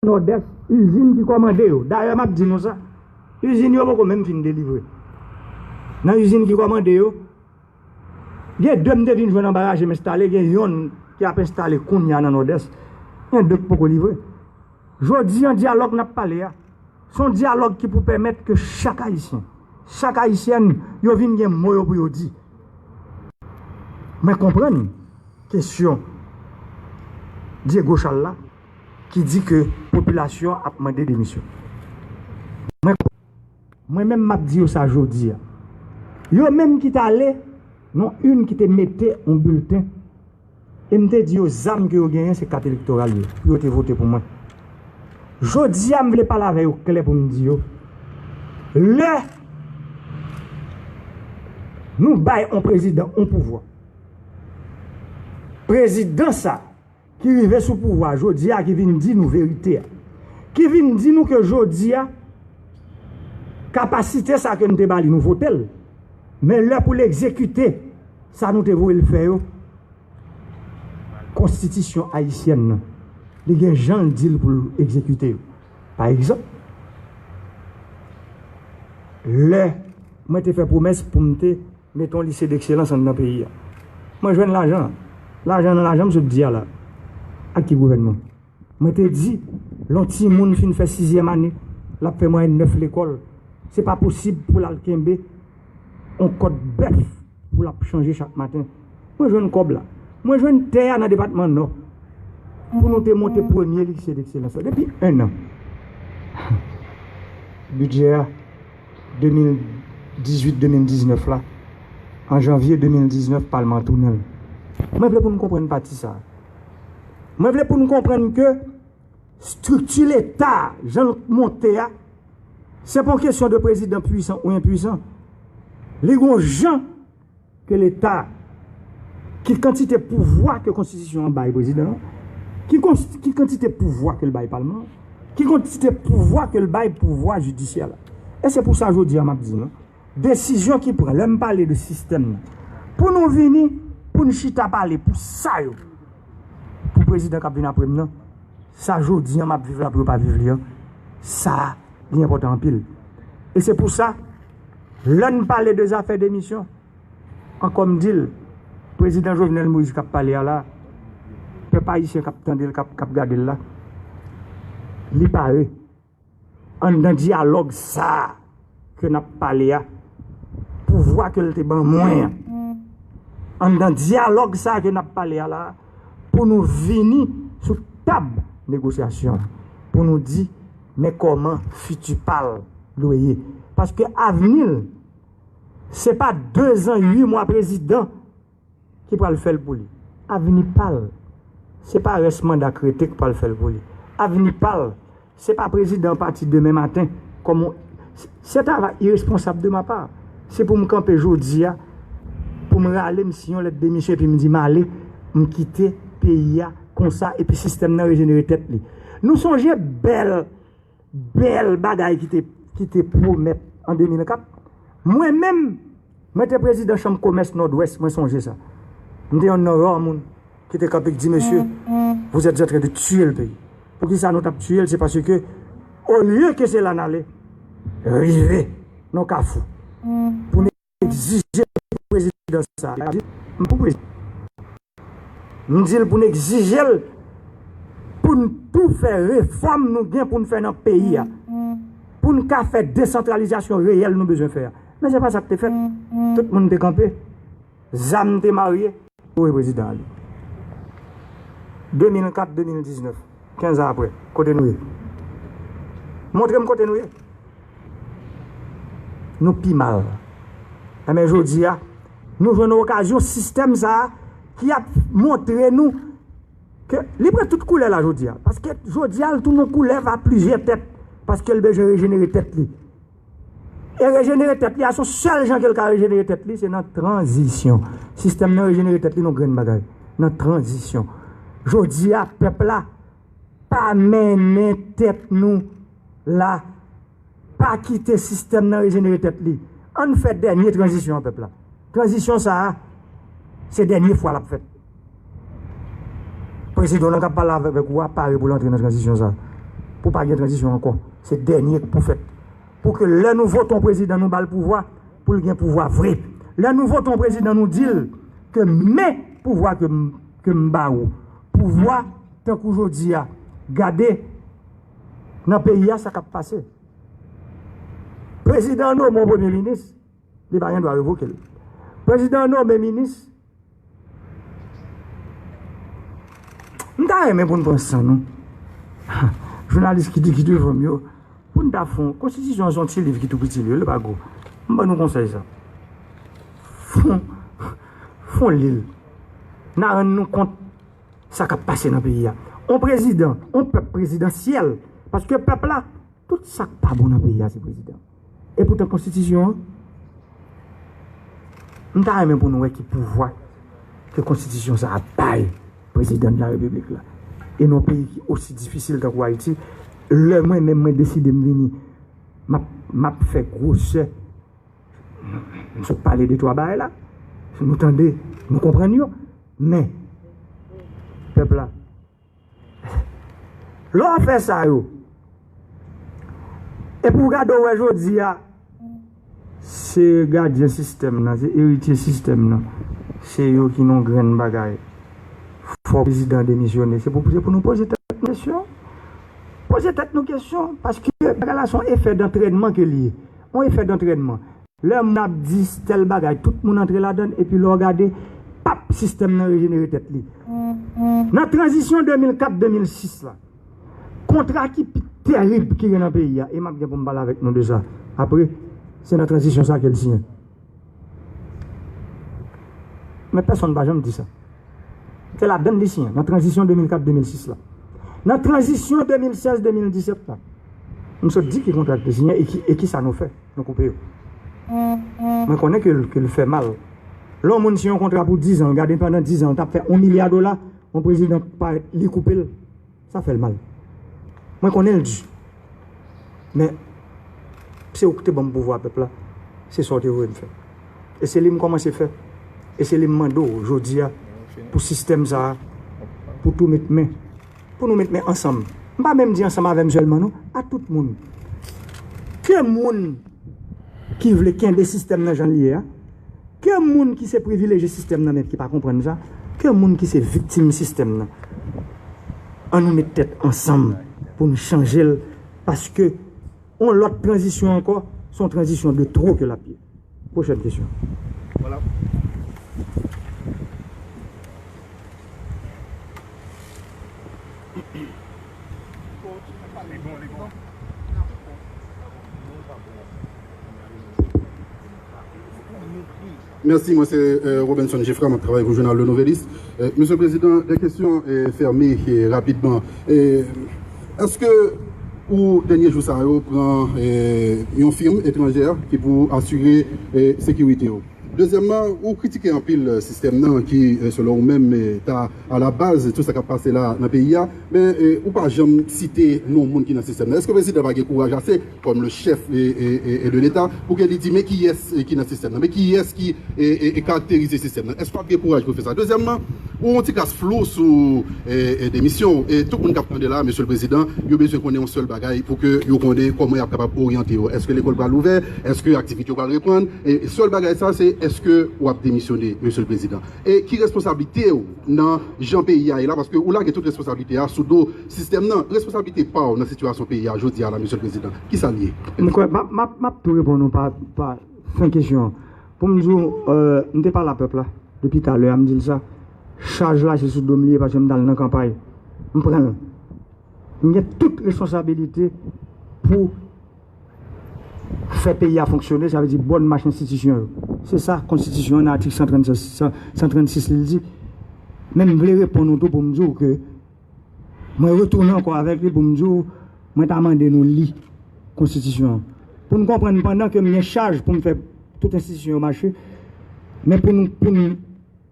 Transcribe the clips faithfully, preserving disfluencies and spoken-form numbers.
Nòdès, izin ki kòmande yo. Dayè, m ap di nou sa. Izin yo poko menm fin delivre. Nan izin ki kòmande yo, gen de m te vin jwenn anba raje m enstale, gen yonn ki ap enstale kounye a nan Nòdès. Gen de k poko livre. Jodi an, dyalòg n ap pale a, se yon dyalòg ki pou pèmèt ke chak Ayisyen, chak Ayisyèn, yo vin gen mo yo pou yo di. Mwen konprann kesyon Diego Charles la, ki di ke popilasyon ap mande demisyon. Mwen, mwen menm, m ap di yo sa jodi a. Yo menm ki t ale, non, youn ki te mete yon bilten, e m te di yo zam ke yo genyen se kat elektoral yo, pou yo te vote pou mwen. Jodi a, m vle pale avè yo klè pou m di yo, lè nou bay yon prezidan yon pouvwa, prezidan sa ki rive sou pouvwa jodi a, ki vin di nou verite a, ki vin di nou ke jodi a, kapasite sa ke n te ba li, nou vote l. Men lè pou l egzekite sa nou te voye l fè yo, konstitisyon ayisyèn nan, li gen jan l di l pou l egzekite yo. Pa egzanp, lè mwen te fè pwomès pou m te mete yon lise dekselans anndan peyi a, mwen jwenn lajan. Lajan nan lajan m sot di a la. Ak ki gouvènman? Mwen te di, lè yon timoun fin fè sizyèm ane, l ap fè mwayèn nèf lekòl, se pa posib pou l al kenbe yon kòd bèf pou l ap chanje chak maten. Mwen jwenn kòb la. Mwen jwenn tè a nan depatman Nò. Pou nou te monte premye lise dekselans la depi en an. Bidjè a de mil dizuit de mil diznèf la, an janvye de mil diznèf, palman an tounen l. Mwen vle pou nou konprann pati sa a. Mwen vle pou nou konprann ke estrikti Leta, jan l monte a, se pa yon kesyon de prezidan pwisan ou enpwisan. Li gon jan ke Leta, ki kantite pouvwa ke konstitisyon an bay prezidan an, ki, ki kantite pouvwa ke l bay palman an, ki kantite pouvwa ke l bay pouvwa jidisyè la. E se pou sa jodi a m ap di nou, desizyon ki pran, lè m pale de sistèm nan, pou nou vini, pou n chita pale pou sa yo, pou prezidan k ap vin apre m nan, sa jodi a m ap viv la pou yo pa viv li an, sa li enpòtan anpil. E se pou sa, lè n pale de zafè demisyon, ankò m di l, prezidan Jovenel Moïse k ap pale a la, pèp ayisyen k ap tande l, k ap, k ap gade l la, li pare. Anndan dyalòg sa a ke n ap pale a, pouvwa ke l te ban mwen an, anndan dyalòg sa a ke n ap pale a la, pou nou vini sou tab negosyasyon an, pou nou di, men kòman fiti pa l dwe ye. Paske avni l, se pa dezan, uit mwa prezidan ki pral fè l pou li. Avni pa l, se pa rès manda k rete k pral fè l pou li. Avni pa l, se pa prezidan pati demen maten. Kòm on, se travay iresponsab de ma pa. Se pou m kanpe jodi a, pou m rale, m siyen yon lèt demisyon epi m di m ale, m kite peyi a konsa, epi sistèm nan rejenere tèt li. Nou sonje bèl bèl bagay ki te, ki te pwomèt an de mil kat. Mwen menm, mwen te prezidan chanm komès Nòdwès, mwen sonje sa. M te yonn nan ra moun ki te kanpe k di, mesye, vous êtes en train de tuer le pays. Poukisa nou t ap tiye l? Se paske, olye ke se la n ale, rive nan kafou. Pou egzije prezidan sa a. M pou prezidan. M di l pou n egzije l pou n tou fè refòm nou gen pou n fè nan peyi a. Pou n ka fè desantralizasyon reyèl nou bezwen fè a. Men se pa sa k te fèt. Tout moun te kanpe. Zam te marye. Voye prezidan ale. De mil kat, de mil diznèf. Kenz an apre, kote nou ye? Montre m kote nou ye. Nou pi mal. Enben, jodi a, nou jwenn okazyon sistèm sa a ki ap montre nou ke li pran tout koulè la jodi a. Paske jodi a, l tounen yon koulèv a plizyè tèt. Paske l bezwen rejenere tèt li. E rejenere tèt li a, se yon sèl jan ke l ka rejenere tèt li, se nan tranzisyon. Sistèm nan rejenere tèt li nan grenn bagay. Nan tranzisyon. Jodi a, pèp la, pa mennen tèt nou la. Pa kite sistèm nan rejenere tèt li. Ann fè dènye tranzisyon an, pèp la. Tranzisyon sa a, se dènye fwa l ap fèt. Prezidan w lan k ap pale avèk ou a pare pou l antre nan tranzisyon sa a. pou pa gen tranzisyon ankò. Se dènye k pou fèt. Pou ke lè nou vote yon prezidan, nou ba l pouvwa, pou l gen pouvwa vre. Lè nou vote yon prezidan, nou di l ke men pouvwa ke m, ke m ba ou. Pouvwa tankou jodi a. Gade nan peyi a sa k ap pase. Prezidan an nonmen yon premye minis, li pa gen dwa revoke l. Prezidan an nonmen minis, M ta renmen pou n pran san nou. Jounalis ki di ki devan m yo, pou n ta fon. Konstitisyon an se yon ti liv ki tou piti li, li pa gwo. M ban nou konsèy sa. Fon, fon li l. N a rann nou kont sa k ap pase nan peyi a. On prezidan, on pèp prezidansyèl. Paske pèp la, tout sa k pa bon nan peyi a se prezidan. Epoutan konstitisyon an, m ta renmen pou nou wè ki pouvwa ke konstitisyon sa a bay prezidan de la repiblik la. E nan yon peyi ki osi difisil tankou Ayiti, lè mwen menm mwen deside m vini, m ap, m ap fè gwosè. M sot pale de twa bagay la. Nou tande, nou konprann yo. Men, pèp la, lè w fè sa yo, epi w gade w wè jodi a, se gadyen sistèm nan, se eritye sistèm nan, se yo ki nan yon grenn bagay. Fò prezidan demisyone. Se pou, se pou nou poze tèt nou kesyon. Poze tèt nou kesyon, paske bagay la se yon efè dantrènman ke li ye. Yon efè dantrènman. Lè moun ap di tèl bagay, tout moun antre ladan l, epi lè w gade, pap, sistèm nan rejenere tèt li. Nan tranzisyon de mil kat de mil sis la, kontra ki pi tèrib ki gen nan peyi a, e m ap gen pou m pale avèk nou de sa apre, se nan tranzisyon sa ke l siyen. Men pèsonn pa janm di sa. Se ladan l li siyen, nan tranzisyon de mil kat de mil sis la. Nan tranzisyon de mil sèz de mil disèt la, m sot di ki kontra l te siyen e ki, e ki sa nou fè, nou koupe yo. Mwen konnen ke l, ke l fè mal. Lè yon moun siyen yon kontra pou diz an, gade pandan diz an, t ap fè yon milya dola, yon prezidan parèt, li koupe l. Sa fè l mal. Mwen konnen l di. Men, se ou ki te ban m pouvwa pèp la. Se sa w te voye m fè. E se li m kòmanse fè. E se li m mande w jodi a pou sistèm sa a, pou tou met men. Pou nou met men ansanm. M pa menm di ansanm avè m sèlman non, a tout moun. Ke moun ki vle kenbe sistèm nan jan l ye a, ke moun ki se privilejye sistèm nan men ki pa konprann sa, ke moun ki se viktim sistèm nan. An nou met tèt ansanm pou n chanje l, paske yon lòt tranzisyon ankò, se yon tranzisyon de two ke l ap ye. Pwochèn kesyon. Voilà. Mèsi, mwen se euh, Robinson Geffrard, m ap travay pou jounal Le Nouvelliste. Euh, Mesye Prezidan, de kesyon euh, fèmen euh, rapidman. Euh, èske ou dènye jou sa yo pran euh, yon fim etranjè ki pou asire euh, sekirite yo? Dezyèmman, ou kritike anpil euh, sistèm nan ki, euh, selon ou menm, euh, ta alabaz tout sa k ap pase la nan peyi a, men euh, ou pa janm site non moun ki nan sistèm nan. Èske prezidan pa gen kouraj ase, kòm le chèf e, e, e, e de Leta, pou ke li di men kiyès e, ki nan sistèm nan, men kiyès ki e, e, e karakterize sistèm nan? Èske w ap gen kouraj pou fè sa? Dezyèmman, ou yon ti kras flou sou e, e, demisyon w. E tout moun k ap tande la, Mesye le Prezidan, yo bezwen konnen yon sèl bagay pou ke yo konnen kòman y ap kapab oryante yo. Èske lekòl pral ouvè? Èske aktivite yo pral reprann? E sèl bagay sa, se èske w ap demisyone, Mesye le Prezidan? E ki responsablite w nan jan peyi a ye la? Paske ou lage tout responsablite a sou do sistèm nan. Responsablite pa w nan sitiyasyon peyi a jodi a la, Mesye le Prezidan, ki sa l ye? M kwè, m ap, m ap, m ap tou reponn ou pa, pa fen kesyon an. Pou m di w, euh, m te pale a pèp la, depi talè a, m di l sa, chaj la se sou do m li ye, paske m t al nan kanpay. M pran l. M gen tout responsabilite pou fè peyi a fonksyone, sa vle di bòn mach enstitisyon yo. Se sa konstitisyon an nan atik san trannsis, san, san trannsis li di. Men m vle reponn ou tou pou m di w ke mwen retounen ankò avèk li pou m di w mwen ta mande nou li konstitisyon an. Pou n konprann pandan ke m gen chaj pou m fè tout enstitisyon yo mache, men pou n, pou n,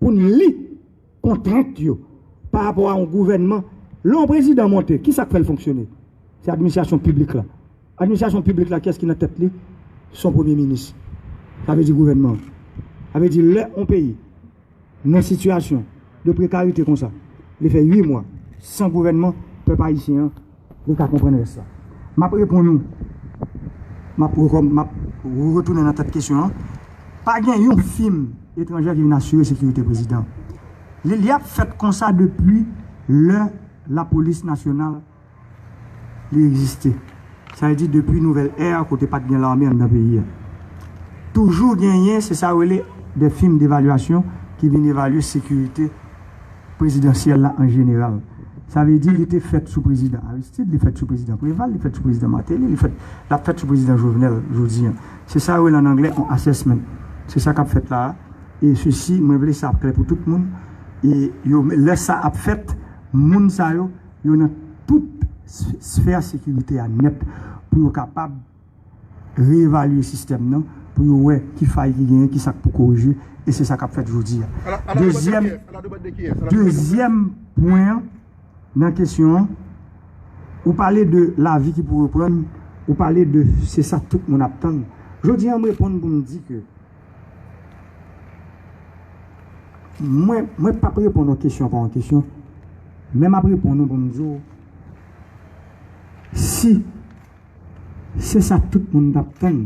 pou n li kontrent yo pa rapò a yon gouvènman. Lè yon prezidan monte, ki sa k fè l fonksyone? Se administrasyon piblik la. Administrasyon piblik la, kiyès ki nan tèt li? Se yon premye minis. Sa vle di gouvènman an. Sa vle di lè yon peyi nan sitiyasyon de prekarite konsa, li fè uit mwa san gouvènman, pèp ayisyen an Ou ka konprann rès la. M ap reponn ou. M ap rekòm-, m ap retounen nan tèt kesyon an. Pa gen yon fim etranjè ki vin asire sekirite prezidan. Li, li ap fèt konsa depi lè lapolis nasyonal li egziste. Sa vle di depi nouvèl è kote pa t gen lame anndan peyi a. Toujou genyen, se sa yo rele de fim devalyasyon ki vin evalye sekirite prezidansyèl la an jeneral. Sa vle di li te fèt sou prezidan Aristide, li fèt sou prezidan Preval, li fèt sou prezidan Martelly, li fèt, l ap fèt sou prezidan Jovenel jodi a. Se sa yo rele an anglè yon assessment. Se sa k ap fèt la a. E sesi, mwen vle sa ap klè pou tout moun. E yo, lè sa ap fèt, moun sa yo, yo nan tout s-, sfè sekirite a nèt pou yo kapab reevalye sistèm nan, pou yo wè ki fay ki genyen, ki sa k pou korije, e se sa k ap fèt jodi a. Dezyèm, dezyèm pwen an nan kesyon an, ou pale de lavi ki pou reprann, ou pale de se sa tout moun ap tann. Jodi a, m reponn pou m di ke mwen, mwen p ap reponn yon kesyon pa yon kesyon, men m ap reponn ou pou m di w, si se sa tout moun t ap tann,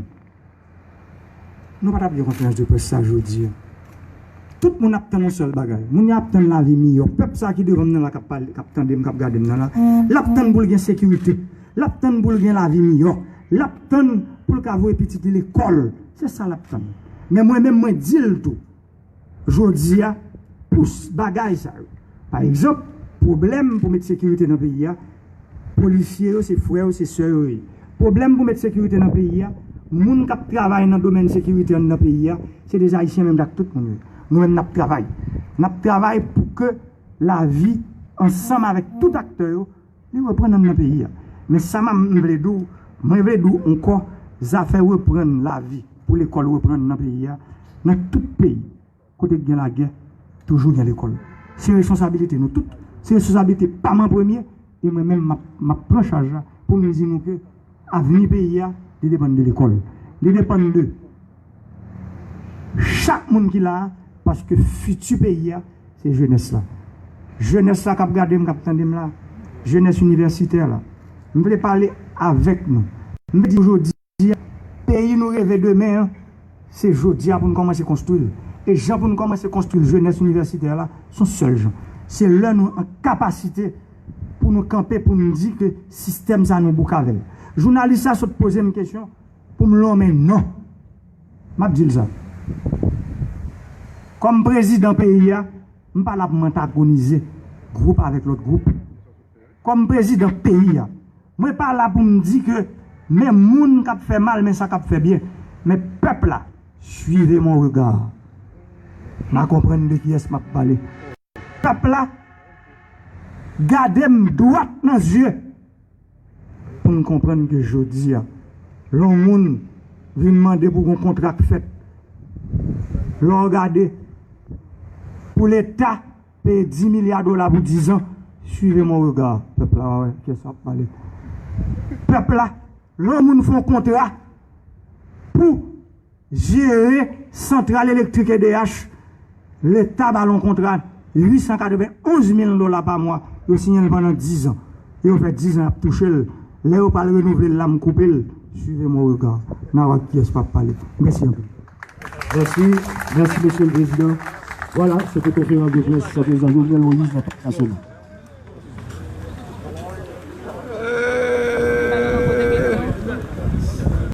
nou pa t ap gen konferans de près sa jodi a. Tout moun ap tann yon sèl bagay. Moun yo ap tann lavi miyò. Pèp sa ki devan m nan la, k ap pale, k ap tande m, k ap gade m nan la, l ap tann pou l gen sekirite. L ap tann pou l gen lavi miyò. L ap tann pou l ka voye pitit li lekòl. Se sa l ap tann. Men mwen menm, mwen di l tou. Jodi a, pou s-, bagay sa yo. Pa egzanp, pwoblèm pou met sekirite nan peyi a, polisye yo, se frè yo, se sè yo ye. Pwoblèm pou met sekirite nan peyi a, moun k ap travay nan domèn sekirite anndan peyi a, se de Ayisyen menm jan ak tout moun yo ye. Nou menm, n ap travay. N ap travay pou ke lavi, ansanm avèk tout aktè yo, li reprann anndan peyi a. Men sa m, m vle di w, mwen vle di w ankò, zafè reprann lavi, pou lekòl reprann nan peyi a, nan tout peyi, kote k gen lagè, toujou gen lekòl. Se responsabilite nou tout. Se responsabilite pa m an premye, e mwen menm, m ap, m ap pran chaj la pou m di nou ke avni peyi a, li depann de lekòl. Li depann de chak moun ki la a, paske fiti peyi a, se jenès la. Jenès la k ap gade m, k ap tande m la, jenès inivèsitè la. M vle pale avèk nou. M vle di jodi a, peyi nou reve demen an, se jodi a pou n kòmanse konstwi l. E jan pou n kòmanse konstwi l, jenès inivèsitè la, se yon sèl jan. Se lè nou an kapasite pou nou kanpe, pou nou di ke sistèm sa nou bouk avè l. Jounalis la sot poze m kesyon pou m lonmen non. M ap di l sa. Kòm prezidan peyi a, m pa la pou m antagonize gwoup avèk lòt gwoup. Kòm prezidan peyi a, mwen pa la pou m di ke men moun k ap fè mal, men sa k ap fè byen. Men pèp la, suivez mon regard. N a konprann de kiyès m ap pale. Pèp la, gade m dwat nan zye pou n konprann ke jodi a, lè yon moun vin mande pou yon kontra k fèt, lè w gade pou Leta peye dis milya dola pou diz an, suivez mon regard. Pèp la, w a wè kiyès w ap pale. Pèp la, lè yon moun fè yon kontra pou jere santral elektrik E D H, Leta ba l yon kontra uit san katrevenn onz mil dola pa mwa, yo siyen l pandan diz an. E yo fè diz an y ap touche l. Lè yo pral renouvle l la, m koupe l. Suivez mon regard. N a wè kiyès p ap pale. Mèsi anpil. Mèsi, mèsi, mesye le prezidan. Vwala, se te konferans de près prezidan Jovenel Moïse nan Palè Nasyonal.